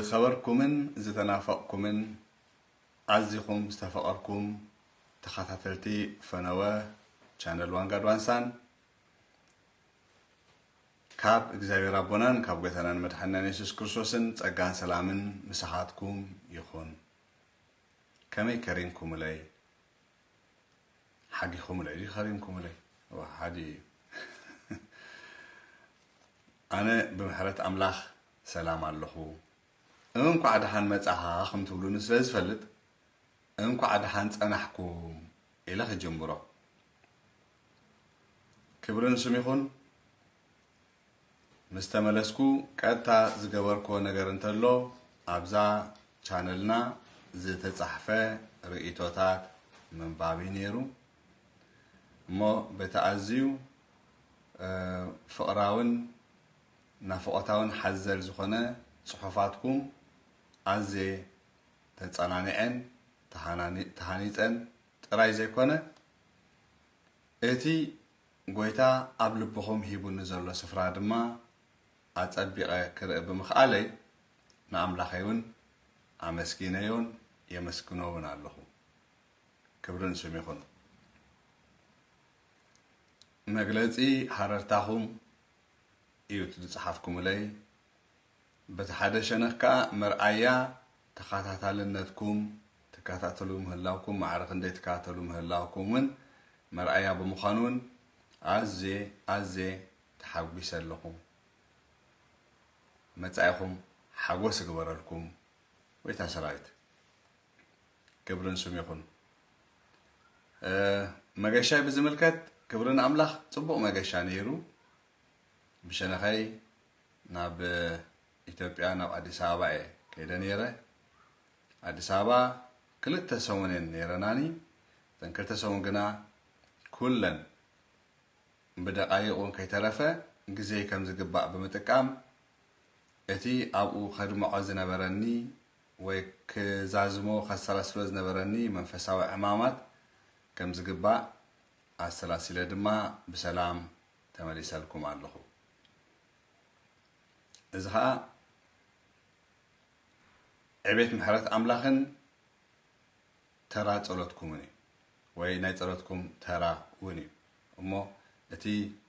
ዝኸበርኩምን ዝተናፈቕኩምን ኣዚኹም ዝተፈቐርኩም ተኸታተልቲ ፈነወ ቻነል ዋን ጋድ ዋን ሳን፣ ካብ እግዚኣብሔር ኣቦናን ካብ ጎይታናን መድሓኒናን የሱስ ክርስቶስን ጸጋን ሰላምን ምሳኻትኩም ይኹን። ከመይ ከሪምኩምለይ? ሓጊኹምለይ ድዩ ከሪምኩምለይ? እዋ፣ ሓዲ እዩ። ኣነ ብምሕረት ኣምላኽ ሰላም ኣለኹ። እንኳዕ ደሓን መጻኻ ከም ትብሉኒ ስለ ዝፈልጥ፣ እንኳዕ ደሓን ጸናሕኩም ኢለ ክጅምሮ። ክብሪ ንስም ይኹን። ምስ ተመለስኩ ቀጥታ ዝገበርክዎ ነገር እንተሎ፣ ኣብዛ ቻነልና ዝተጻሕፈ ርእይቶታት ምንባብ እዩ ነይሩ። እሞ በቲ ኣዝዩ፣ እ፣ ፍቕራውን ናፍቖታውን ሓዘል ዝኾነ ጽሑፋትኩም ኣዝየ ተጸናኒዐን ተሃናኒ-፣ ተሃኒጸን ጥራይ ዘይኮነ፣ እቲ ጎይታ ኣብ ልብኹም ሂቡኒ ዘሎ ስፍራ ድማ ኣጸቢቐ ክርኢ ብምኽኣለይ ንኣምላኸይ እውን ኣመስጊነዮን የመስግኖ እውን ኣለኹ። ክብሪ ንስም ይኹን። መግለጺ ሃረርታኹም እዩ እቲ ዝጸሓፍኩምለይ። በቲ ሓደ ሸነኽ ከኣ መርኣያ ተኸታታልነትኩም፣ ትከታተሉ ምህላውኩም፣ ማዕረ ክንደይ ትከታተሉ ምህላውኩም እውን መርኣያ ብምዃኑ እውን ኣዝየ፣ ኣዝየ ተሓጒሰ ኣለኹ። መጻኢኹም ሓጎስ ይግበረልኩም። ጎይታ ሰራዊት ክብሪ ንስም ይኹን። እ፣ መገሻይ ብዝምልከት ክብሪ ንኣምላኽ ጽቡቕ መገሻ ነይሩ። ብሸነኸይ ናብ ኢትዮጵያ ናብ ኣዲስ ኣበባ እየ ከይደ ነይረ። ኣዲስ ኣበባ ክልተ ሰሙን እየን ነይረናኒ። እተን ክልተ ሰሙን ግና ኩለን ብደቃይቕ እውን ከይተረፈ ግዜ ከም ዝግባእ ብምጥቃም እቲ ኣብኡ ከድምዖ ዝነበረኒ ወይ ክዛዝሞ ከሰላስሎ ዝነበረኒ መንፈሳዊ ዕማማት ከም ዝግባእ ኣሰላሲለ ድማ ብሰላም ተመሊሰልኩም ኣለኹ። እዚ ኸኣ ዕቤት ምሕረት ኣምላኽን ተራ ጸሎትኩምን እዩ፣ ወይ ናይ ጸሎትኩም ተራ እውን እዩ። እሞ እቲ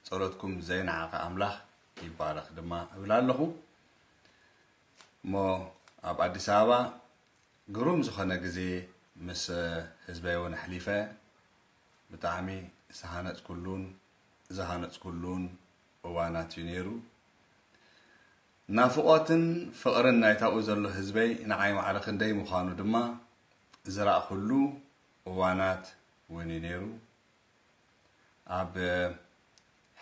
ጸሎትኩም ዘይነዓቐ ኣምላኽ ይባረኽ ድማ እብል ኣለኹ። እሞ ኣብ ኣዲስ ኣበባ ግሩም ዝኾነ ግዜ ምስ ህዝበይ እውን ኣሕሊፈ። ብጣዕሚ ዝተሃነጽኩሉን ዝሃነጽኩሉን እዋናት እዩ ነይሩ። ናፍቖትን ፍቕርን ናይቲ ኣብኡ ዘሎ ህዝበይ ንዓይ ማዕረ ክንደይ ምዃኑ ድማ ዝረኣኹሉ እዋናት እውን እዩ ነይሩ። ኣብ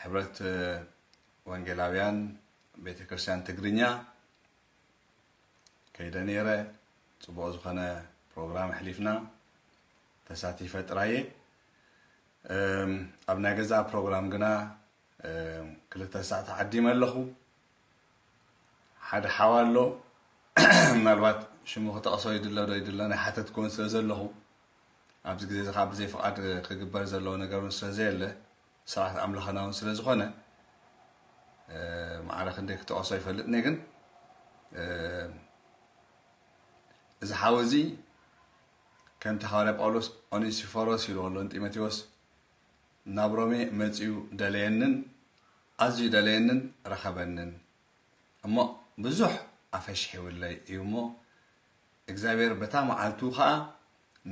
ሕብረት ወንጌላውያን ቤተ ክርስቲያን ትግርኛ ከይደ ነይረ። ጽቡቕ ዝኾነ ፕሮግራም ኣሕሊፍና፣ ተሳቲፈ ጥራየ። እም፣ ኣብ ናይ ገዛ ፕሮግራም ግና፣ እም፣ ክልተ ሳዕ ተዓዲመ ኣለኹ። ሓደ ሓው ኣሎ፣ ምናልባት ሽሙ ክጠቕሶ ይድሎ ዶ ይድሎ ናይ ሓተትኩዎን ስለ ዘለኹ፣ ኣብዚ ግዜ እዚ ኸዓ ብዘይ ፍቓድ ክግበር ዘለዎ ነገር እውን ስለ ዘየለ፣ ስርዓት ኣምላኽና እውን ስለ ዝኾነ፣ እ፣ ማዕረ ክንደይ ክጠቕሶ ኣይፈልጥን እየ፣ ግን፣ እ፣ እዚ ሓው እዚ ከምቲ ሃዋርያ ጳውሎስ ኦኔሲፎሮስ ኢልዎ ኣሎ ንጢሞቴዎስ፣ ናብ ሮሜ መጺኡ ደለየንን፣ ኣዝዩ ደለየንን ረኸበንን። እሞ ብዙሕ ኣፈሽሒውለይ እዩ እሞ፣ እግዚኣብሔር በታ መዓልቱ ኸኣ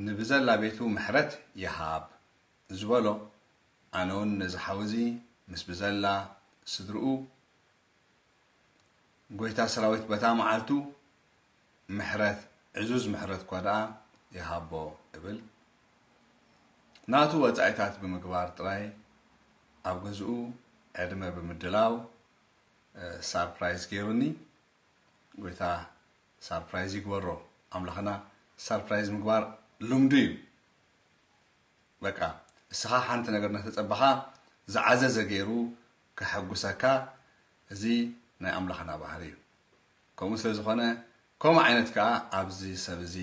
ንብዘላ ቤቱ ምሕረት ይሃብ ዝበሎ፣ ኣነ እውን ነዚ ሓው እዚ ምስ ብዘላ ስድርኡ፣ ጎይታ ሰራዊት በታ መዓልቱ ምሕረት፣ ዕዙዝ ምሕረት እኳ ደኣ ይሃቦ እብል። ናቱ ወጻኢታት ብምግባር ጥራይ ኣብ ገዝኡ ዕድመ ብምድላው፣ እ፣ ሳርፕራይዝ ገይሩኒ። ጎይታ ሳርፕራይዝ ይግበሮ። ኣምላኽና ሳርፕራይዝ ምግባር ልምዱ እዩ። በቃ፣ እስኻ ሓንቲ ነገር እናተጸበኻ ዝዓዘዘ ገይሩ ከሐጉሰካ፣ እዚ ናይ ኣምላኽና ባህሪ እዩ። ከምኡ ስለ ዝኾነ፣ ከምኡ ዓይነት ከኣ ኣብዚ ሰብ እዚ፣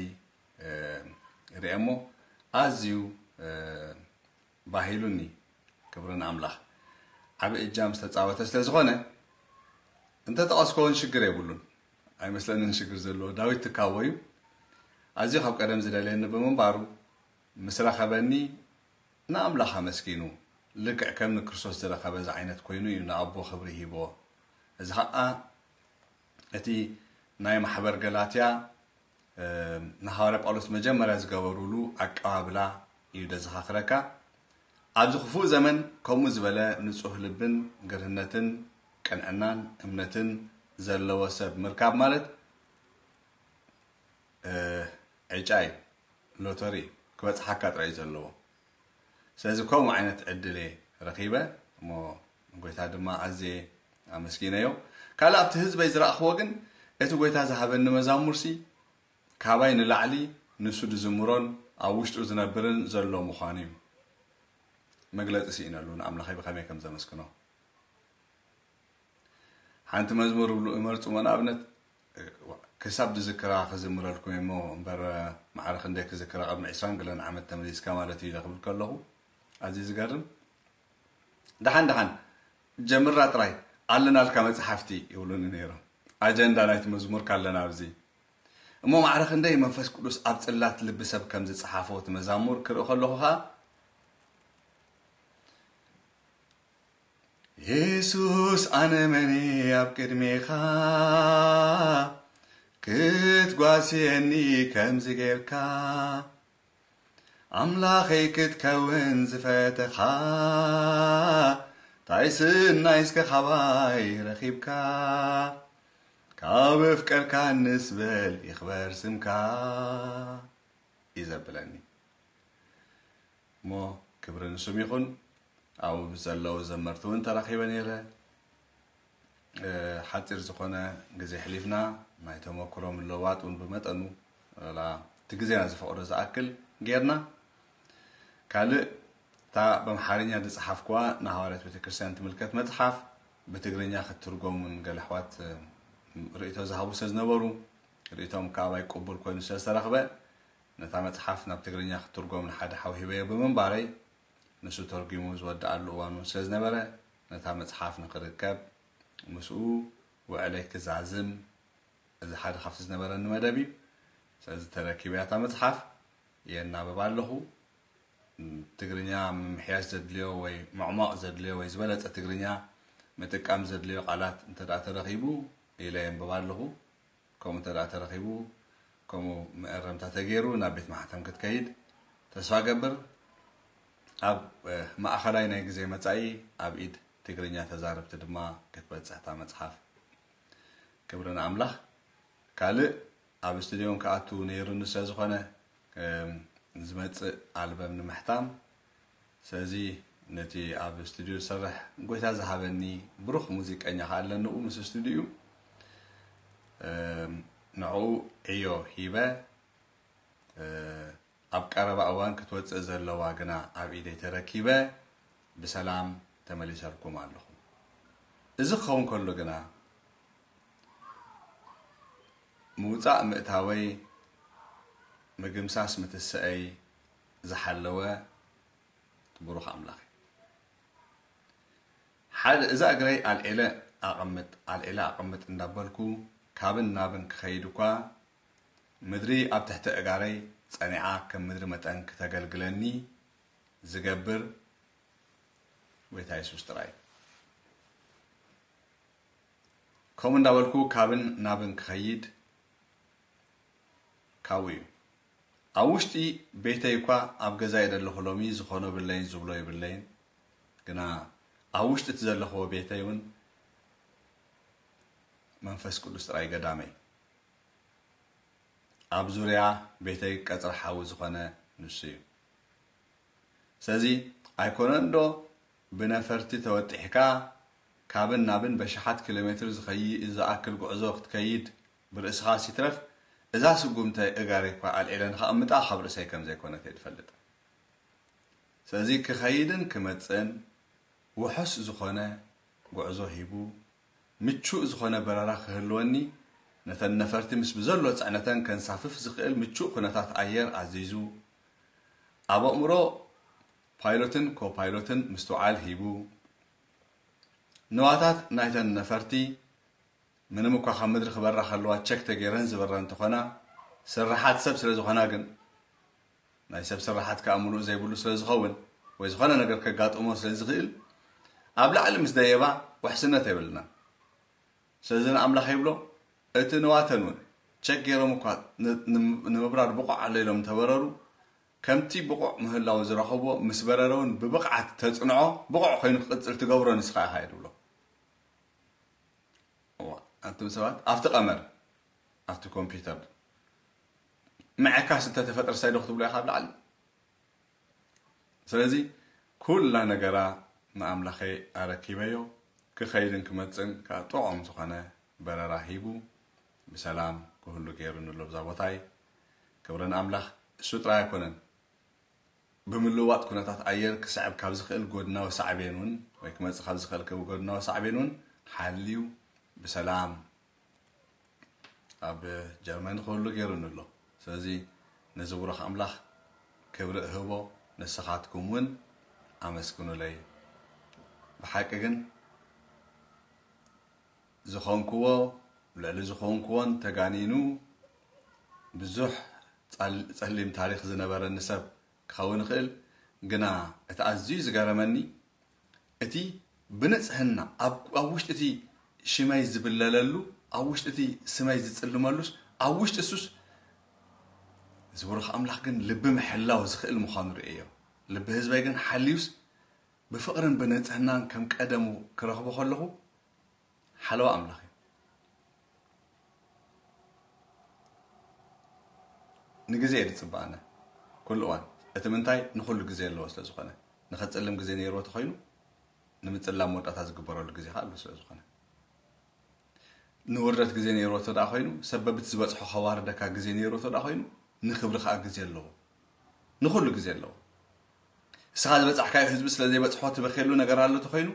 እ፣ ርእየ እሞ ኣዝዩ፣ እ፣ ባሂሉኒ። ክብሪ ንኣምላኽ። ዓቢ እጃም ዝተጻወተ ስለ ዝኾነ፣ እንተ ጠቐስኮ እውን ሽግር የብሉን። ኣይመስለንን ሽግር ዘለዎ። ዳዊት ትካቦ እዩ። ኣዝዩ ካብ ቀደም ዝደልየኒ ብምንባሩ ምስ ረኸበኒ ንኣምላኽ ኣመስጊኑ፣ ልክዕ ከም ንክርስቶስ ዝረኸበ ዝዓይነት ኮይኑ እዩ ንኣቦ ክብሪ ሂብዎ። እዚ ኸኣ እቲ ናይ ማሕበር ገላትያ ንሃዋርያ ጳውሎስ መጀመርያ ዝገበሩሉ ኣቀባብላ እዩ ደዘኻኽረካ። ኣብዚ ክፉእ ዘመን ከምኡ ዝበለ ንጹህ ልብን ግርህነትን ቅንዕናን እምነትን ዘለዎ ሰብ ምርካብ ማለት ዕጫ እዩ፣ ሎተሪ እዩ፣ ክበጽሓካ ጥራይ እዩ ዘለዎ። ስለዚ ከምኡ ዓይነት ዕድል እየ ረኺበ እሞ ጎይታ ድማ ኣዝየ ኣመስጊነዮ። ካልእ ኣብቲ ህዝበይ ዝረኣኽዎ ግን እቲ ጎይታ ዝሃበኒ መዛሙርሲ ካባይ ንላዕሊ ንሱ ዝዝምሮን ኣብ ውሽጡ ዝነብርን ዘሎ ምዃኑ እዩ። መግለጺ ስኢነሉ ንኣምላኸይ ብኸመይ ከም ዘመስግኖ። ሓንቲ መዝሙር ይብሉ ይመርጹ እሞ ንኣብነት ክሳብ ዝዝክራ ክዝምረልኩም እሞ እምበር ማዕረ ክንደይ ክዝክራ ቅድሚ ዕስራን ገለን ዓመት ተመሊስካ ማለት እዩ ኢለ ክብል ከለኹ ኣዝዩ ዝገርም። ደሓን ደሓን ጀምራ ጥራይ ኣለናልካ መጽሓፍቲ ይብሉኒ ነይሮም። ኣጀንዳ ናይቲ መዝሙር ካለና ኣብዚ እሞ ማዕረ ክንደይ መንፈስ ቅዱስ ኣብ ጽላት ልቢ ሰብ ከም ዝጸሓፎ እቲ መዛሙር ክርኢ ከለኹ ኸኣ የሱስ ኣነ መን እየ ኣብ ቅድሜኻ ክትጓስየኒ ከምዚ ጌርካ ኣምላኸይ ክትከውን ዝፈተኻ ታይ ስናይ እስከ ካባይ ረኺብካ ካብ ኣፍቀርካንስ በል ይኽበር ስምካ እዩ ዘብለኒ። እሞ ክብሪ ንስም ይኹን። ኣብኡ ምስ ዘለዉ ዘመርቲ እውን ተራኺበ ነይረ። ሓፂር ዝኾነ ግዜ ሕሊፍና ናይ ተመክሮ ምልውዋጥ እውን ብመጠኑ ላ እቲ ግዜና ዝፈቕዶ ዝኣክል ጌርና። ካልእ እታ በምሓርኛ ዝፀሓፍኩዋ ንሃዋርያት ቤተክርስትያን ትምልከት መፅሓፍ ብትግርኛ ክትትርጎም እውን ገለ ኣሕዋት ርእይቶ ዝሃቡ ስለ ዝነበሩ ርእይቶም ከኣባይ ቅቡል ኮይኑ ስለ ዝተረኽበ ነታ መጽሓፍ ናብ ትግርኛ ክትትርጎም ንሓደ ሓው ሂበዮ ብምንባረይ፣ ንሱ ተርጒሙ ዝወድኣሉ እዋን እውን ስለ ዝነበረ፣ ነታ መጽሓፍ ንኽርከብ ምስኡ ውዕለይ ክዛዝም እዚ ሓደ ካብቲ ዝነበረኒ መደብ እዩ። ስለዚ ተረኪበያ እታ መጽሓፍ የናብባ ኣለኹ። ትግርኛ ምምሕያሽ ዘድልዮ ወይ ምዕሟቕ ዘድልዮ ወይ ዝበለጸ ትግርኛ ምጥቃም ዘድልዮ ቃላት እንተ ደኣ ተረኺቡ ኢለ የንብባ ኣለኹ። ከምኡ እንተ ደኣ ተረኺቡ፣ ከምኡ መእረምታ ተገይሩ ናብ ቤት ማሕተም ክትከይድ ተስፋ እገብር። ኣብ ማእኸላይ ናይ ግዜ መጻኢ ኣብ ኢድ ትግርኛ ተዛረብቲ ድማ ክትበጽሕ እታ መጽሓፍ። ክብሪ ንኣምላኽ። ካልእ ኣብ ስቱድዮን ክኣቱ ነይሩኒ ስለ ዝኾነ ዝመጽእ ኣልበም ንምሕታም ስለዚ ነቲ ኣብ ስቱድዮ ዝሰርሕ ጎይታ ዝሃበኒ ብሩኽ ሙዚቀኛ ከኣ ኣለኒ ምስ ስቱድዮኡ ንዕኡ ዕዮ ሂበ ኣብ ቀረባ እዋን ክትወፅእ ዘለዋ ግና ኣብ ኢደይ ተረኪበ ብሰላም ተመሊሰልኩም ኣለኹ። እዚ ክኸውን ከሎ ግና ምውፃእ ምእታወይ ምግምሳስ ምትስአይ ዝሓለወ ብሩኽ ኣምላኽ እዩ። ሓደ እዛ እግረይ ኣልዒለ ኣቐምጥ ኣልዒለ ኣቐምጥ እንዳበልኩ ካብን ናብን ክኸይድ እኳ ምድሪ ኣብ ትሕቲ ኣእጋረይ ጸኒዓ ከም ምድሪ መጠን ክተገልግለኒ ዝገብር ጎይታ የሱስ ጥራይ እዩ። ከምኡ እንዳበልኩ ካብን ናብን ክኸይድ ካብኡ እዩ። ኣብ ውሽጢ ቤተይ እኳ ኣብ ገዛይ ዘለኹ ሎሚ ዝኾኖ ብለይን ዝብሎ የብለይን። ግና ኣብ ውሽጢ እቲ ዘለኽዎ ቤተይ እውን መንፈስ ቅዱስ ጥራይ ገዳመይ። ኣብ ዙርያ ቤተይ ቀጽሪ ሓዊ ዝኾነ ንሱ እዩ። ስለዚ ኣይኮነን ዶ ብነፈርቲ ተወጢሕካ ካብን ናብን በሽሓት ኪሎ ሜትር ዝኸይ-፣ ዝኣክል ጉዕዞ ክትከይድ ብርእስኻ ሲትረፍ እዛ ስጉምተ እጋረይ እኳ ኣልዒለ ንኸኣምጣ ካብ ርእሰይ ከም ዘይኮነት እየ ዝፈልጥ። ስለዚ ክኸይድን ክመጽእን ውሑስ ዝኾነ ጉዕዞ ሂቡ ምቹእ ዝኾነ በረራ ክህልወኒ ነተን ነፈርቲ ምስ ብዘሎ ጽዕነተን ከንሳፍፍ ዝኽእል ምቹእ ኩነታት ኣየር ኣዚዙ ኣብ ኣእምሮ ፓይሎትን ኮፓይሎትን ምስትውዓል ሂቡ ንዋታት ናይተን ነፈርቲ ምንም እኳ ካብ ምድሪ ክበራ ከለዋ ቸክ ተገይረን ዝበራ እንተኾና፣ ስርሓት ሰብ ስለ ዝኾና ግን፣ ናይ ሰብ ስርሓት ከኣ ምሉእ ዘይብሉ ስለ ዝኸውን፣ ወይ ዝኾነ ነገር ከጋጥሞ ስለ ዝኽእል፣ ኣብ ላዕሊ ምስ ደየባ ውሕስነት የብልናን። ስለዚ ንኣምላኽ ይብሎ፣ እቲ ንዋተን እውን ቸክ ገይሮም እኳ ን-፣ ን-፣ ንምብራር ብቑዕ ኣሎ ኢሎም እንተበረሩ፣ ከምቲ ብቑዕ ምህላው ዝረኸብዎ ምስ በረረ እውን ብብቕዓት ተጽንዖ፣ ብቑዕ ኮይኑ ክቕጽል ትገብሮ ንስኻ ኢኻ እዩ ዝብሎ። እዋ፣ ኣንቱም ሰባት ኣብቲ ቀመር፣ ኣብቲ ኮምፒውተር ምዕካስ እንተተፈጥረ ሳይዶ ክትብሎ ኢኻ ኣብ ላዕሊ። ስለዚ ኩላ ነገራ ንኣምላኸይ ኣረኪበዮ፣ ክኸይድን ክመጽእን ከዓ ጥዑም ዝኾነ በረራ ሂቡ ብሰላም ክህሉ ገይሩኒ ኣሎ ብዛ ቦታይ። ክብሪ ንኣምላኽ። እሱ ጥራይ ኣይኮነን፣ ብምልውዋጥ ኩነታት ኣየር ክስዕብ ካብ ዝኽእል ጎድናዊ ሳዕቤን እውን፣ ወይ ክመጽእ ካብ ዝኽእል ጎድናዊ ሳዕቤን እውን ሓልዩ ብሰላም ኣብ ጀርመን ክህሉ ገይሩኒ ኣሎ። ስለዚ ነዚ ብሩኽ ኣምላኽ ክብሪ እህቦ፣ ንስኻትኩም እውን ኣመስግኑለይ። ብሓቂ ግን ዝኾንክዎ፣ ልዕሊ ዝኾንክዎን ተጋኒኑ ብዙሕ ጸል-፣ ጸሊም ታሪኽ ዝነበረኒ ሰብ ክኸውን ይኽእል። ግና እቲ ኣዝዩ ዝገረመኒ፣ እቲ ብንጽህና ኣብ፣ ኣብ ውሽጢ እቲ ሽመይ ዝብለለሉ፣ ኣብ ውሽጢ እቲ ስመይ ዝጽልመሉስ፣ ኣብ ውሽጢ እሱስ ዝብሩኽ ኣምላኽ ግን ልቢ ምሕላው ዝኽእል ምዃኑ ርእየዮ። ልቢ ህዝበይ ግን ሓልዩስ ብፍቕርን ብንጽህናን ከም ቀደሙ ክረኽቦ ከለኹ፣ ሓለዋ ኣምላኽ እዩ። ንግዜ እየ ዝጽበ ኣነ። ኩሉ እዋን። እቲ ምንታይ ንኹሉ ግዜ ኣለዎ ስለ ዝኾነ። ንኸጸልም ግዜ ነይርዎ ተኾይኑ፣ ንምጽላም መወዳእታ ዝግበረሉ ግዜ ኸኣ ኣሎ ስለ ዝኾነ። ንውርደት ግዜ ነይርዎ ተደኣ ኮይኑ፣ ሰብ በብቲ ዝበጽሖ ኸዋርደካ ግዜ ነይርዎ ተደኣ ኮይኑ፣ ንኽብሪ ኸኣ ግዜ ኣለዎ። ንኹሉ ግዜ ኣለዎ። እስኻ ዝበጻሕካዮ ህዝቢ ስለ ዘይበጽሖ ትበኽየሉ ነገር ኣሎ ተኾይኑ፣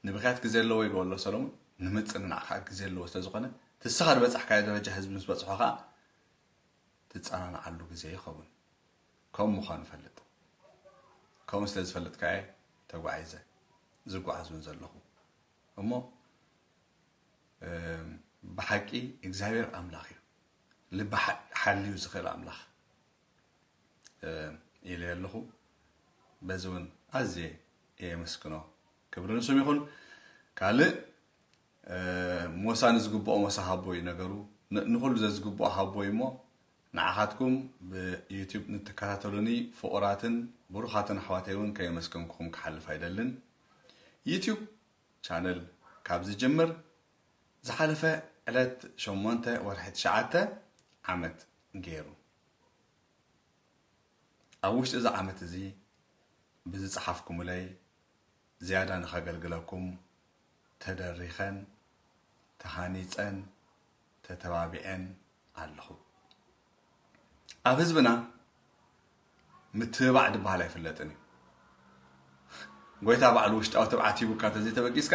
ንብኽያት ግዜ ኣለዎ ኢልዎ ኣሎ ሰሎሞን። ንምጽንናዕ ኸኣ ግዜ ኣለዎ ስለ ዝኾነ፣ እቲ እስኻ ዝበጻሕካዮ ደረጃ ህዝቢ ምስ በጽሖ ኸኣ ትጸናንዓሉ ግዜ ይኸውን። ከምኡ ምዃኑ እፈልጥ። ከምኡ ስለ ዝፈልጥ ከኣ እየ ተጓዒዘ፣ ዝጓዓዝ እውን ዘለኹ። እሞ፣ እም፣ ብሓቂ እግዚኣብሔር ኣምላኽ እዩ። ልቢ ሓ-፣ ሓልዩ ዝኽእል ኣምላኽ፣ እም፣ ኢለ ኣለኹ። በዚ እውን ኣዝየ የመስግኖ። ክብሪ ንስም ይኹን። ካልእ፣ እ፣ ሞሳ ንዝግብኦ ሞሳ ሃቦ እዩ ነገሩ። ን-፣ ንኹሉ ዘዝግብኦ ሃቦ እዩ እሞ፣ ንዓኻትኩም ብዩቲዩብ ንትከታተሉኒ ፍቑራትን ብሩኻትን ኣሕዋተይ እውን ከየመስገንኩኹም ክሓልፍ ኣይደልን። ዩቲዩብ ቻነል ካብ ዝጅምር ዝሓለፈ ዕለት ሸሞንተ ወርሒ ትሽዓተ ዓመት ገይሩ። ኣብ ውሽጢ እዚ ዓመት እዚ ብዝጸሓፍኩምለይ ዝያዳ ንኸገልግለኩም ተደሪኸን፣ ተሃኒጸን፣ ተተባቢዐን ኣለኹ። ኣብ ህዝብና ምትብባዕ ድበሃል ኣይፍለጥን እዩ። ጎይታ ባዕሉ ውሽጣዊ ትብዓት ሂቡካ ተዘይተበጊስካ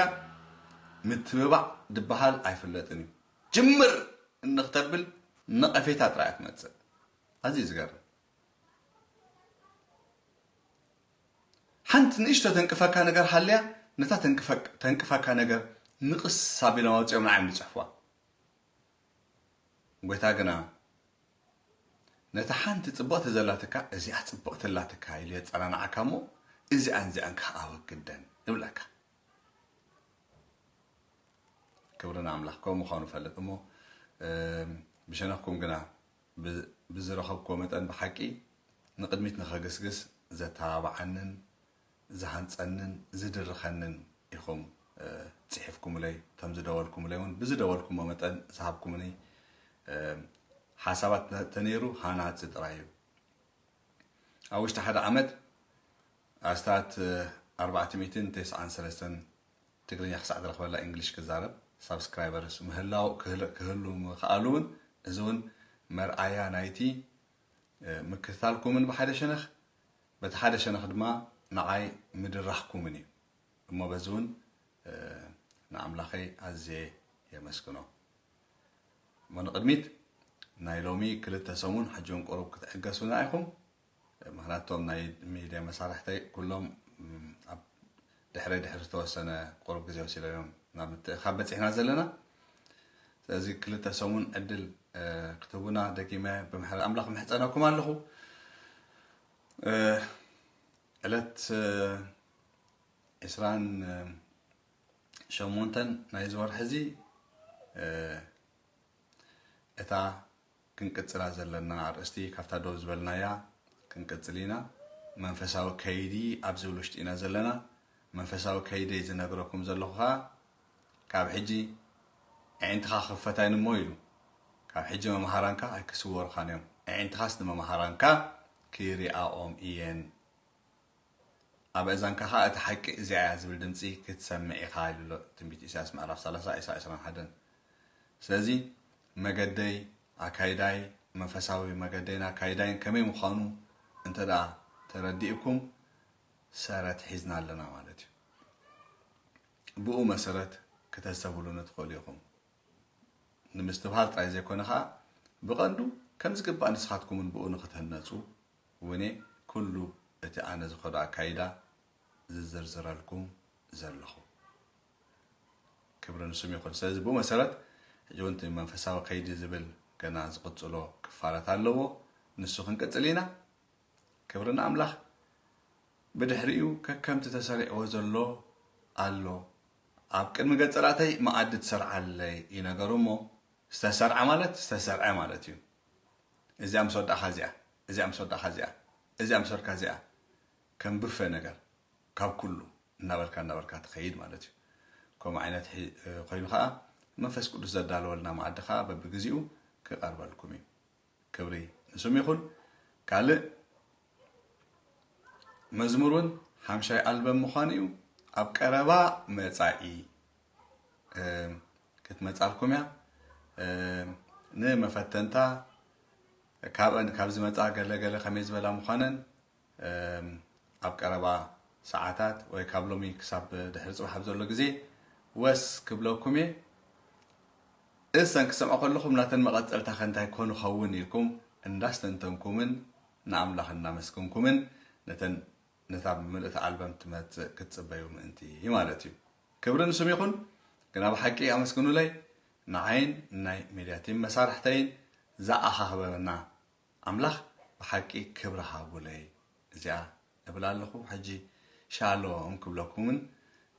ምትብባዕ ድበሃል ኣይፍለጥን እዩ። ጅምር እንክተብል ነቐፌታ ጥራይ እያ ትመጽእ። ኣዝዩ ዝገርም። ሓንቲ ንእሽቶ ተንቅፈካ ነገር ሃልያ፣ ነታ ተንቅፈክ-፣ ተንቅፈካ ነገር ንቕስ ኣቢሎም ኣውጺኦም ንዓዮም ዝጽሕፉዋ። ጎይታ ግና ነታ ሓንቲ ጽብቕቲ ዘላትካ፣ እዚኣ ጽብቕቲ ኣላትካ ኢሉ የጸናንዓካ እሞ፣ እዚኣን እዚኣን ከኣ ኣወግደን ይብለካ። ክብሪ ንኣምላኽ፣ ከምኡ ምዃኑ እፈልጥ እሞ፣ እም፣ ብሸነኽኩም ግና ብ-፣ ብዝረኸብክዎ መጠን ብሓቂ ንቕድሚት ንኸግስግስ ዘተባብዓንን ዝሃንጸንን ዝድርኸንን ኢኹም፣ እ፣ ጽሒፍኩምለይ። እቶም ዝደወልኩምለይ እውን ብዝደወልኩሞ መጠን ዝሃብኩምኒ፣ እ፣ ሓሳባት ተ-፣ ተነይሩ ሃናጺ ጥራይ እዩ። ኣብ ውሽጢ ሓደ ዓመት ኣስታት ኣርባዕተ ሚእትን ተስዓን ሰለስተን ትግርኛ ክሳዕ ዝረኽበላ እንግሊሽ ክዛረብ ሳብስክራይበርስ ምህላው ክህል-፣ ክህሉ ምኽኣሉ እውን፣ እዚ እውን መርኣያ ናይቲ፣ እ፣ ምክትታልኩምን ብሓደ ሸነኽ፣ በቲ ሓደ ሸነኽ ድማ ንዓይ ምድራኽኩምን እዩ። እሞ በዚ እውን፣ እ፣ ንኣምላኸይ ኣዝየ የመስግኖ። እሞ ንቕድሚት ናይ ሎሚ ክልተ ሰሙን ሕጂ እውን ቁሩብ ክትዕገሱና ኢኹም። ምኽንያቱ እቶም ናይ ሚድያ መሳርሕተይ ኩሎም፣ ም፣ ኣብ ድሕረይ ድሕሪ ዝተወሰነ ቁሩብ ግዜ ወሲዶም እዮም ናብ ምትእኻብ በጺሕና ዘለና። ስለዚ ክልተ ሰሙን ዕድል ክትህቡና ደጊመ ብምሕረት ኣምላኽ ምሕጸነኩም ኣለኹ። ዕለት ዕስራን ሸሞንተን ናይዚ ወርሒ እዚ እታ ክንቅጽላ ዘለና ኣርእስቲ ካብታ ደው ዝበልናያ ክንቅጽል ኢና። መንፈሳዊ ከይዲ ኣብ ዝብል ውሽጢ ኢና ዘለና። መንፈሳዊ ከይደይ ዝነግረኩም ዘለኹ ኸኣ ካብ ሕጂ ኣዒንትኻ ክፈታይን እሞ ኢሉ። ካብ ሕጂ መምሃራንካ ኣይክስወሩኻን እዮም። ኣዒንትኻስ ንመምሃራንካ ክሪኣኦም እየን። ኣብ እዛንካ ኸኣ እቲ ሓቂ እዚኣ እያ ዝብል ድምፂ ክትሰምዕ ኢኻ ኢሉ ኣሎ ትንቢት ኢሳያስ ምዕራፍ ሰላሳ ኢሳ ዕስራን ሓደን። ስለዚ መገደይ ኣካይዳይ መንፈሳዊ መገደይን ኣካይዳይን ከመይ ምዃኑ እንተ ደኣ ተረዲእኩም ሰረት ሒዝና ኣለና ማለት እዩ። ብኡ መሰረት ክተስተብሉኒ ትኽእሉ ኢኹም። ንምስትብሃል ጥራይ ዘይኮነ ኸኣ ብቐንዱ ከም ዝግባእ ንስኻትኩምን ብኡ ንኽትህነፁ እውን እየ ኩሉ እቲ ኣነ ዝኸዶ ኣካይዳ ዝዝርዝረልኩም ዘለኹ። ክብሪ ንስሙ ይኹን። ስለዚ ብኡ መሰረት ሕጂ እውን እቲ መንፈሳዊ ከይዲ ዝብል ገና ዝቕጽሎ ክፋላት ኣለዎ። ንሱ ክንቅጽል ኢና። ክብሪ ንኣምላኽ። ብድሕሪኡ ከከምቲ ተሰሪዕዎ ዘሎ ኣሎ። ኣብ ቅድሚ ገጸላተይ መኣዲ ትሰርዓለይ እዩ ነገሩ እሞ ዝተሰርዐ ማለት ዝተሰርዐ ማለት እዩ። እዚኣ ምስ ወዳእካ እዚኣ፣ እዚኣ ምስ ወዳእካ እዚኣ፣ እዚኣ ምስ ወድካ እዚኣ ከም ብፈ ነገር ካብ ኩሉ እናበልካ እናበልካ ትኸይድ ማለት እዩ። ከምኡ ዓይነት ሒ- ኮይኑ ከዓ መንፈስ ቅዱስ ዘዳለወልና መኣዲ ከዓ በብግዚኡ ክቐርበልኩም እዩ። ክብሪ ንስሙ ይኹን። ካልእ መዝሙር እውን ሓምሻይ ኣልበም ምዃኑ እዩ። ኣብ ቀረባ መጻኢ እም፣ ክትመጻልኩም እያ። እም፣ ንመፈተንታ ካብአን ካብ ዝመጻ ገለ ገለ ከመይ ዝበላ ምዃነን እም፣ ኣብ ቀረባ ሰዓታት ወይ ካብ ሎሚ ክሳብ ድሕሪ ጽባሕ ኣብ ዘሎ ግዜ ወስ ክብለኩም እየ። እሰን ክሰምዖ ከለኹም ናተን መቐጸልታ ከ እንታይ ኮን ኸውን ኢልኩም እንዳስተንተንኩምን ንኣምላኽ እናመስግንኩምን ነተን ነታ ብምልእቲ ኣልበም ትመጽእ ክትጽበዩ ምእንቲ ማለት እዩ። ክብሪ ንስም ይኹን። ግና ብሓቂ ኣመስግኑለይ ንዓይን ናይ ሜድያ ቲም መሳርሕተይን ዝኣኻኽበና ኣምላኽ ብሓቂ ክብሪ ሃቡለይ። እዚኣ እብል ኣለኹ። ሕጂ ሻሎም ክብለኩምን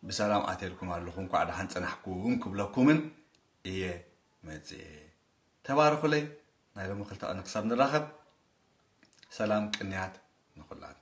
ብሰላም ኣትየልኩም ኣለኹ እንኳዕ ደሓን ጸናሕኩም ክብለኩምን እየ መጽኤ። ተባረኹለይ። ናይ ሎሚ ክልተ ቀን ክሳብ ንራኸብ ሰላም ቅንያት ንኹላትና።